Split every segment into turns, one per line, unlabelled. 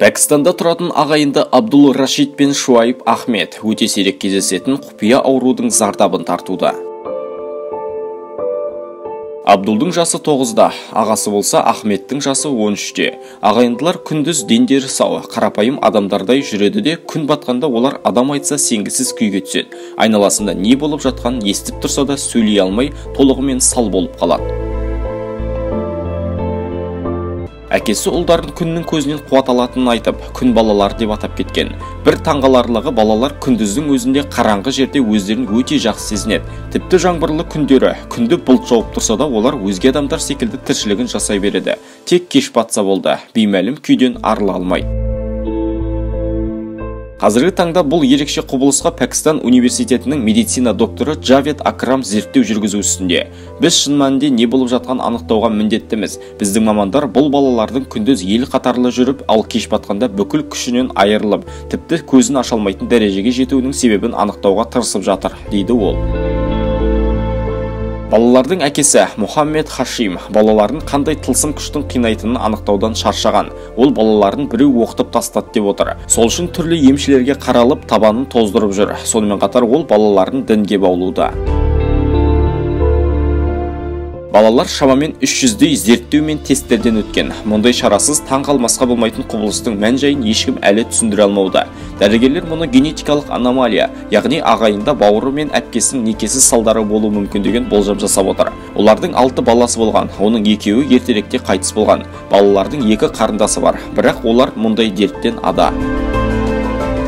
Пәкістанда тұратын ағайынды Абдул Рашид пен Шуайб Ахмед өте сирек кездесетін құпия аурудың зардабын тартуда. Абдулдың жасы 9-да, ағасы болса Ахметтің жасы 13-те. Ағайындылар күндіз дендері сау, қарапайым адамдардай жүреді де, күн батқанда олар адам айтса сенгісіз күйге түседі. Айналасында не болып жатқанын естіп тұрса да сөйлей алмай, толығымен сал болып қалады. Әкесі ұлдарын күннің көзінен қуат алатынын айтып, күн балалар деп атап кеткен. Бір таңғаларлығы, балалар күндіздің өзінде қараңғы жерде өздерін өте жақсы сезінеді. Тіпті жаңбырлы күндері, күнді бұлт жауып тұрса да олар өзге адамдар секілді тіршілігін жасай береді. Тек кеш батса болды, беймәлім күйден арыла алмайды. Қазіргі таңда бұл ерекше құбылысқа Пәкістан университетінің медицина докторы Джавед Акрам зерттеу жүргізу үстінде. Біз шын мәнінде не болып жатқанын анықтауға міндеттіміз. Біздің мамандар бұл балалардың күндіз ел қатарлы жүріп, ал кеш батқанда бүкіл күшінен айырылып, тіпті көзін аша алмайтын дәрежеге жетуінің себебін анықтауға тырысып жатыр, дейді ол. Балалардың әкесі Мұхаммед Хашим балаларын қандай тылсым күштің қинайтынын анықтаудан шаршаған. Ол балаларын біреу оқытып тастады деп отыр. Сол үшін түрлі емшілерге қаралып, табанын тоздырып жүр. Сонымен қатар ол балаларын дінге баулуда. Балалар шамамен 300-дей зерттеу мен тесттерден өткен. Мұндай шарасыз таң қалмасқа болмайтын құбылыстың мән-жайын ешкім әлі түсіндіре алмауда. Дәрігерлер мұны генетикалық аномалия, яғни ағайында бауыры мен әпкесінің некесіз салдары болуы мүмкін деген болжам жасап отыр. Олардың 6 баласы болған, оның екеуі ертеректе қайтыс болған. Балалардың 2 қарындасы бар, бірақ олар мұндай дерттен ада.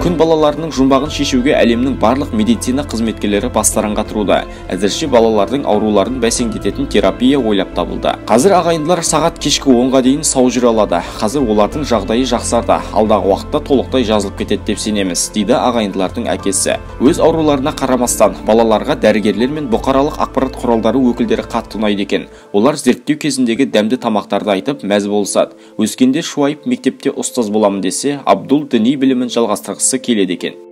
Күн балаларының жұмбағын шешуге әлемнің барлық медицина қызметкерлері бастарын қатыруда. Әзірше балалардың ауруларын бәсеңдететін терапия ойлап табылды. Қазір ағайындылар сағат кешкі 10-ға дейін сау жүре алады. Қазір олардың жағдайы жақсарды. Алдағы уақытта толықтай жазылып кетеді деп сенеміз, дейді ағайындылардың әкесі. Өз ауруларына қарамастан балаларға дәрігерлер мен бұқаралық ақпарат құралдары өкілдері қатты ұнайды екен. Олар зерттеу кезіндегі дәмді тамақтарды айтып мәз болысады. Өскенде Шуайб мектепте ұстаз боламын десе, Абдул діни білімін жалғастырғысы келеді екен.